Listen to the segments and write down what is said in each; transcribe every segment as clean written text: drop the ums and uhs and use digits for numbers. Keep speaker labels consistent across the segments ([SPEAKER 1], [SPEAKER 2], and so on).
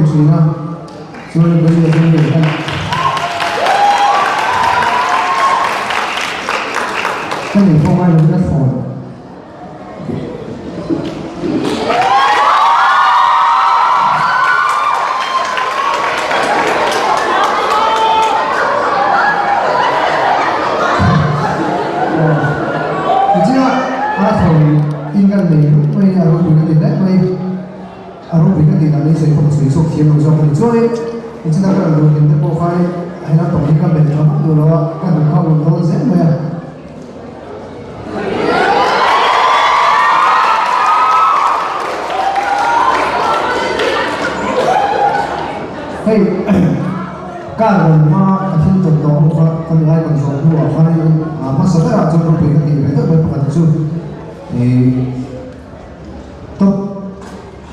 [SPEAKER 1] ti thin a, chuan Benny a chu hei kan ka nei pawh ngai lovin a thlawn. Tichia a thawi in kan nei rup mai a ropui ka ti hle mai a ropui ka ti dan hi sawi pawh ka sawi chhuak thiam lo zawk a ni chuanin tichina ka rawn duh hlim te pawh khain a hela tawng hi ka melh tha vak duh lo a ka hnuk kha a ulh dawn zel mai a. Hei car rawn hma ka thil tawn tawh ho kha ka mi icon zawh hnuah khanin hmasa berah chuan ropui ka tih ve deuh mai pakhat chu ih top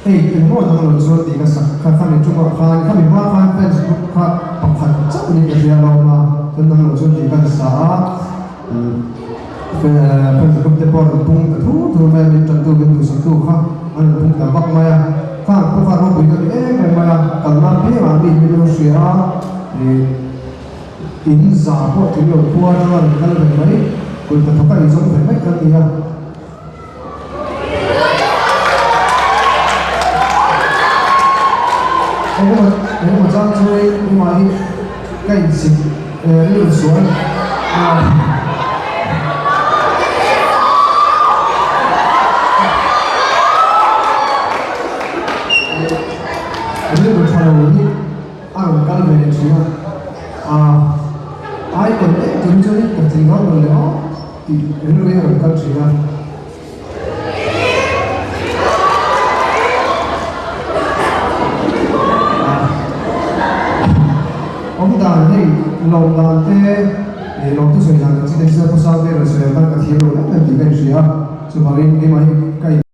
[SPEAKER 1] eight engmaw dang lo chuan tih ka sak kha khami ṭumah khan khami hma khan fans group kha pakhat chauh niin ka hria alawm a chuan dang lo chuan tih ka sa a. Fans group te pawh rawn pung ta thur thur mai a, min tantu min duhsaktu kha an rawn pung ta vak mai a, khang pawh kha ropui ka ti em em mai a, kalna apiangah mi min lo hria a, ih in za pawh tling lo khua atanga rawn kal ve mai, kut hnathawk a inzawm ve mai kan ni a. Engemaw engemaw chang chuan keimah hi ka insik rilru sual rilru tha lo hi a rawn kal ve leh thin a, icon em tur hi chuan ka tling dawn lo leh aw. Tih rilru hi a rawn kal thin a. Awm dan hei lawm dan te ih lawm thusawi dan ang chi te hi chuan khawsang te rawn sawi ang khan ka thiam lo em em tih ka inhria a, chuvangin keimah hi ka in.